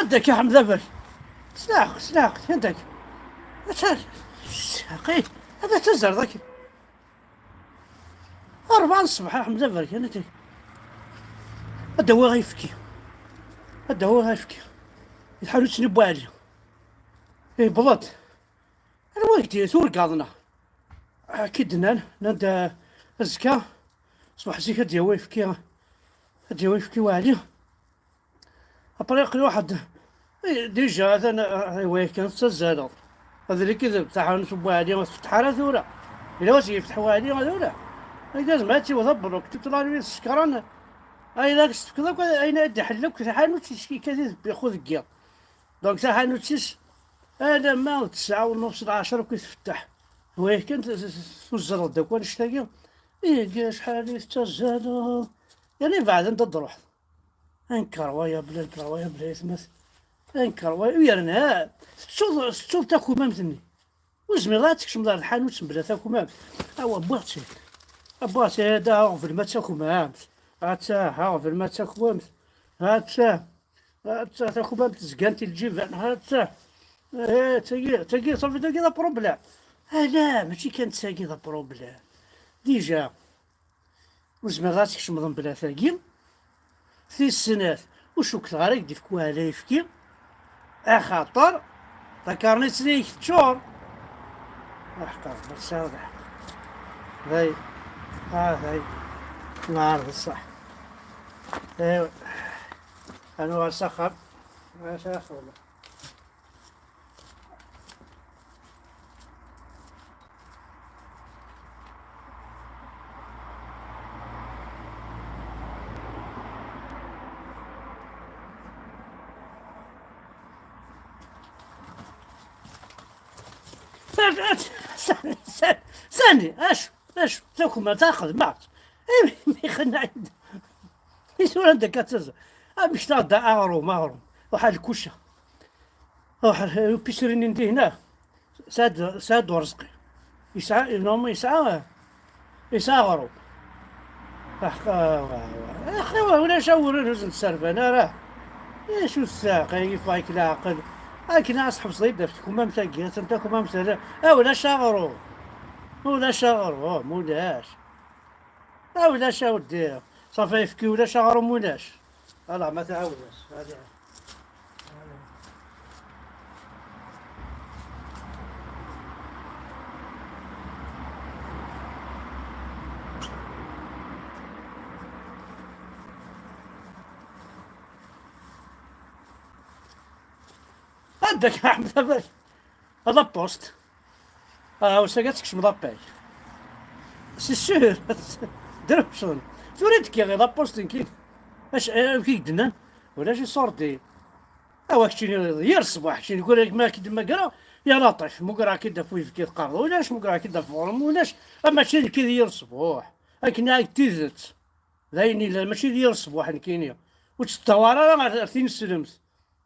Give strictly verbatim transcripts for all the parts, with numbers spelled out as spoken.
Anda-k a Ḥmed Aberk? Slaɣ, slaɣ, anda-k? Ata, aqi, ad tazar daki. Rebɛa n ṣṣbeḥ a Ḥmed Aberk, anda-k? Ad d-awiɣ ayefki. Ad d-awiɣ ayefki. Di tḥanut-nni n Buɛli. Yewweḍ-d. Anwa i k-d-, turgaḍ-nneɣ? Akka i d-nnan, nnan-d, eh, azekka, ṣṣbeḥ zik ad d-yawi ayefki, ad d-yawi ayefki Waɛli. Après aql-i waḥed, eh, déjà atan, eh, eh, wayak kan tettazzaleḍ. Ad li-k-id taḥanut n Waɛli, ur tfetteḥ ara tura. Yella wass yefteḥ Waɛli tura. Ay d azmar ad tiweḍ abruk, toute la nuit tsekran. Ay d ak-s-tefkeḍ akk, ayen ad d-iḥell akk taḥanut, yekkat-it bixu deg yiḍ. Donc taḥanut-is alamma d ttesɛa u nus, lɛecṛa akk i tfetteḥ. Wayak kan t-, t-, t-, tuzreḍ-d akk annect-agi. Ihi acḥal i tettazzaleḍ? Yerna yebɛed anda d-truḥeḍ. Incroyable, incroyable, aytma. Incroyable. U yerna tettuḍ, tettuḍ takumamt-nni. Ur zmireḍ ad tkecmeḍ ar tḥanut mebla takumamt. Awa, wwiɣ-tt-id. Wwiɣ-tt-id, aɣbel ma d takumamt. Atta, aɣbel ma d takumamt. Atta, atta, takumamt zgant i lǧiban. Atta. Eh, tagi, tagi, safi, tagi d apṛublem. Ala, mačči kan d tagi d apṛublem. Déjà, ur zmireḍ ad tkecmeḍ mebla tagi. Tis snat, ur cukkteɣ ara i k-d-ifk Waɛli ayefki, axaṭer takarnit-nni-ik teččur. Aḥeqq, ma tesɛiḍ lḥeqq. Day, ah, day, nɛer d ṣṣeḥ. Aywa, ad nuɣal s axxam. Maca axxam. Sani, sani, sani, acu, acu, takuma taxedmeɣ. Imi xenna. Isura anda akka ttaẓ. Amek taɣda aɣrum, aɣrum. Waḥed lkuca. Waḥed, pisrin n dihna. Sɛad, Sɛad Urezqi. Yesɛa, non, yesɛa, yesɛa aɣrum. Ax-, ah, wa, wa. Axi, wa, ulac awren ur sen-sserban ara. Acu tsaɛqa, yeffeɣ-ik leɛqel. Akken ad tḥebseḍ-id ɣef tkumamt-agi, atan takumamt ara. Ah, ulac aɣrum. Ulac aɣrum, ulac. Ah, ulac a weddi. Ṣafi ayefki ulac, aɣrum ulac. Ala ma tɛawdeḍ. Ala. Anda-k a Ḥmed Aberk? A la poste. Ah, usag ad tkecmeḍ appay. C'est sûr. Drewcen. Tura i d-kkiɣ i la poste nekkin. Acu, eh, amek i k-d-nnan? Ulac iṣurdi. Awa keččini yir ṣṣbuḥ, keččini kul ma k-id-mmagreɣ, ya Laṭif, mmugreɣ-k-id ɣef uyefki teqqareḍ ulac, mmugreɣ-k-id ɣef uɣrum ulac, a mačči nekki d yir ṣṣbuḥ. Akken ay d tidet. D ayen yellan, mačči d yir ṣṣbuḥ nekkini. Ur tt-tettawaḍ ara ɣer, ɣer tineslemt.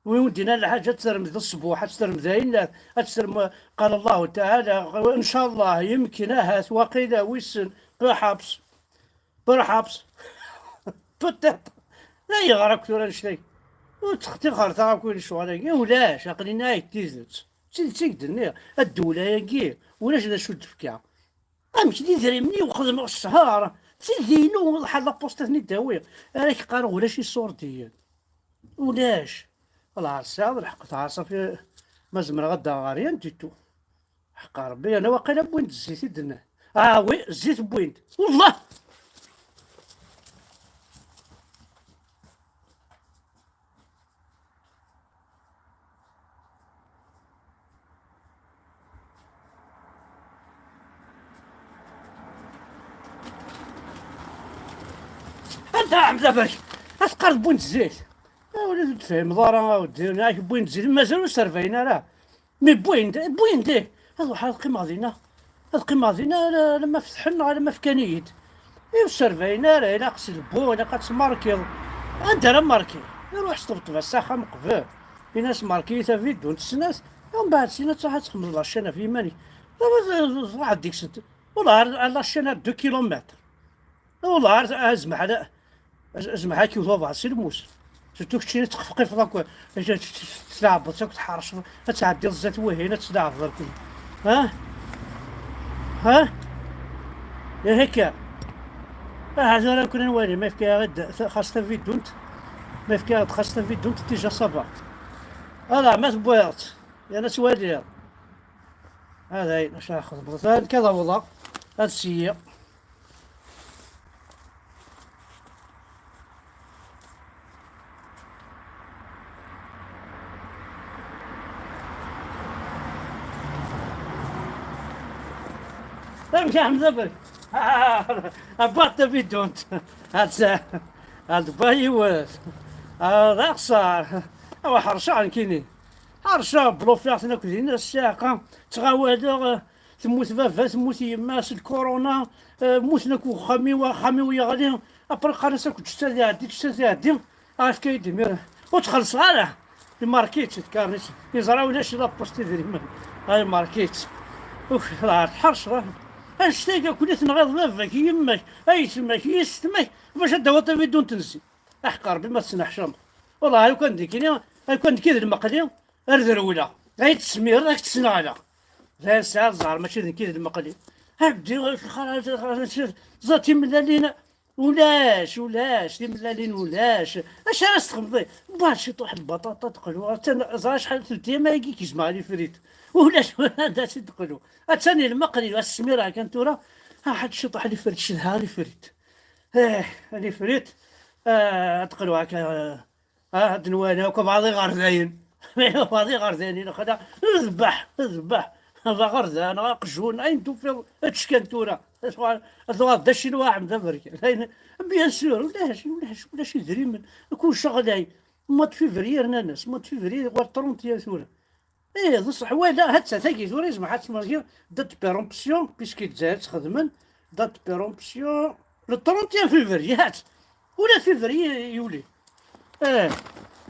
Win ur d-yenna lḥaǧa ad termed d ṣṣbuḥ, ad termed ayen, ad termed, qal Allahu Taɛala, ncallah, yemken, ahat, waqila, wissen, perhaps, perhaps, peut-être. La yeɣra akk tura annect-agi. Ur ttxettixret ara akk lecɣal-agi. Ulac, aql-i nniɣ-ak-d tidet. D tidet i k-d-nniɣ. Ddewla-agi, ulac d acu d-tefka. Amek d idrimen-iw xedmeɣ ssher, d tidi-inu, ḥal la poste ad ten-id-awiɣ. Ara k-qqareɣ ulac iṣurdiyen. Ulac. Lɛerṣ, tesɛiḍ lḥeqq, lɛerṣ, safi, ma zemreɣ ad d-aɣeɣ rien du tout. Ḥeqqa Rebbi, yerna waqila wwin-d zzit i d-nnan. Ah oui, zzit wwin-d. Wellah! Anda ɛemda berk? Ad teqqareḍ wwin-d zzit. Ah, ula ur tefhimeḍ ara, a weddi, neɣ wwin-d zzit, mazal ur servayen ara. Mi wwin-d, wwin-d, ih. Ad ruḥeɣ ad qqimeɣ dinna. Ad qqimeɣ dinna ala, alamma fetḥen neɣ alamma fkan-iyi-d. I ur servayen ara, ilaq s lebbu, ilaq ad tmarkiḍ. Anda ara markiɣ? Iruḥ s ṭebṭeb-as s axxam qbel. Ini-as marki-yi tavidunt snat, umbeɛd syin ad truḥ ad txedmeḍ la chaîne ɣef yiman-ik. Truḥeḍ deg-sent. Wallah, ar, ar la chaîne ar deux kilomètres. Wallah, ar, azmeḥ, azmeḥ ad k-iwet uḍar si lmus. Surtout keččini tettqefqifeḍ akk, tleɛbeḍ akk, tḥerceḍ, ad tɛeddiḍ zdat wihin, ad tleɛbeḍ akk. Ha? Ha? Ihi akka. Aha, tura nekkni ad nwali, ma yefka-aɣ-d xas tavidunt, ma yefka-aɣ-d xas tavidunt, déjà ça va. Ala, ma tewwiḍ-tt, yerna ad twaliḍ. Hada ayen, acu ara xedmeɣ? Tura nekk ad awḍeɣ, ad siyyiɣ. Amek a Ḥmed Abel? Ah, abbaɣ tabidunt. Ad, ad tewwa yiwet. Ah, d axeṣṣar. Awa ḥerceɣ nekkini. Ḥerceɣ, blufiɣ-ten akk din, ssiɛqa, ttɣawaleɣ, eh, temmut baba, temmut yemma s lkuruna, eh, mmuten akk uxxam-iw, axxam-iw yeɣli. Après qqaren-as akk ǧǧet ad iɛeddi, ǧǧet ad iɛeddi. Efk-iyi-d imir. Ur tt-xellṣeɣ ara. Imark-itt tkarnit. Yeẓra ulac la poste idrimen. Ay, imark-itt. Uf, la tḥerceḍ. Anect-agi akk i tenɣiḍ baba-k, yemma-k, ayetma-k, yessetma-k, bac ad d-tawiḍ tavidunt n zzin. Aḥeqq Rebbi ma tettneḥcameḍ. Wallah, ay kan d nekkini, ay kan nekki d lmeqli, ar d rewleɣ. Ay tesmireḍ, ay k-ttneɣleɣ. D ayen sɛiɣ ẓẓher, mačči d nekki d lmeqli. Ɛeddi, ẓer timellalin. Ulac, ulac, timellalin ulac. Acu ara s-txedmeḍ? Bɣa ciṭuḥ n lbaṭaṭa teqlu. Attan, ẓer acḥal telti ama agi gezmeɣ les frites. Ulac, anda tt-id-teqlu? Attan i lmeqli, asmir kan tura. Ah, ḥedd ciṭuḥ les frites, cedhaɣ les frites. Eh, les frites. Ah, ad teqlu akka. Ah, ad nwali akk bɛaḍ iɣerdayen. Bɛaḍ iɣerdayen i lexla. Dbeḥ, dbeḥ. D aɣerdan, aqjun, ayen tufiḍ, ečč kan tura. Ad tuɣal, ad tuɣal d acinwa, Ḥmed Aberkan. Ayen, bien sûr, ulac, ulac, ulac idrimen. Kullec ɣlay. Mois de février, rnan-as. Mois de février, ɣur trente tura. Ih, d ṣṣeḥ, wala, hatta tagi tura yezmer ad tmergi date de péremption, puisque Lezzayer ttxedmen date de péremption le trente et un février, hat, ula février yuli. Ih,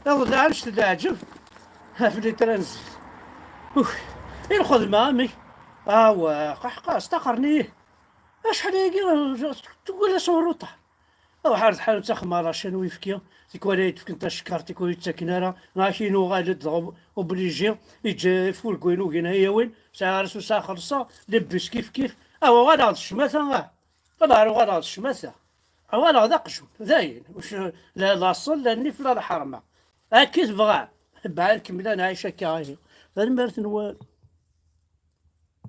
iḍelli annect n leɛǧeb ɣef les transits. Uf, i lxedma, amek? Awa, qaḥqa, staqren-iyi. Acḥal ayagi, tugula s uruṭar. Ruḥ ar tḥanut axemmar acan uyefki, tikwal ay d-fken tacekkart, tikwal ur yettaken ara, neɣ akin uɣal-d dɣa obligé, yeǧǧa ifurguyen ugin ay awin, sɛiɣ ara susa xelṣeɣ, les bus kif kif, ah, uɣaleɣ d ccmata, ah, wala uɣaleɣ d ccmata, uɣaleɣ d aqjun, d ayen, ur c-, la laṣel, la nnif, la lḥerma. Akka i tebɣa, bɛa nkemmel ad nɛic akka ihi. Tanemmirt-nwen.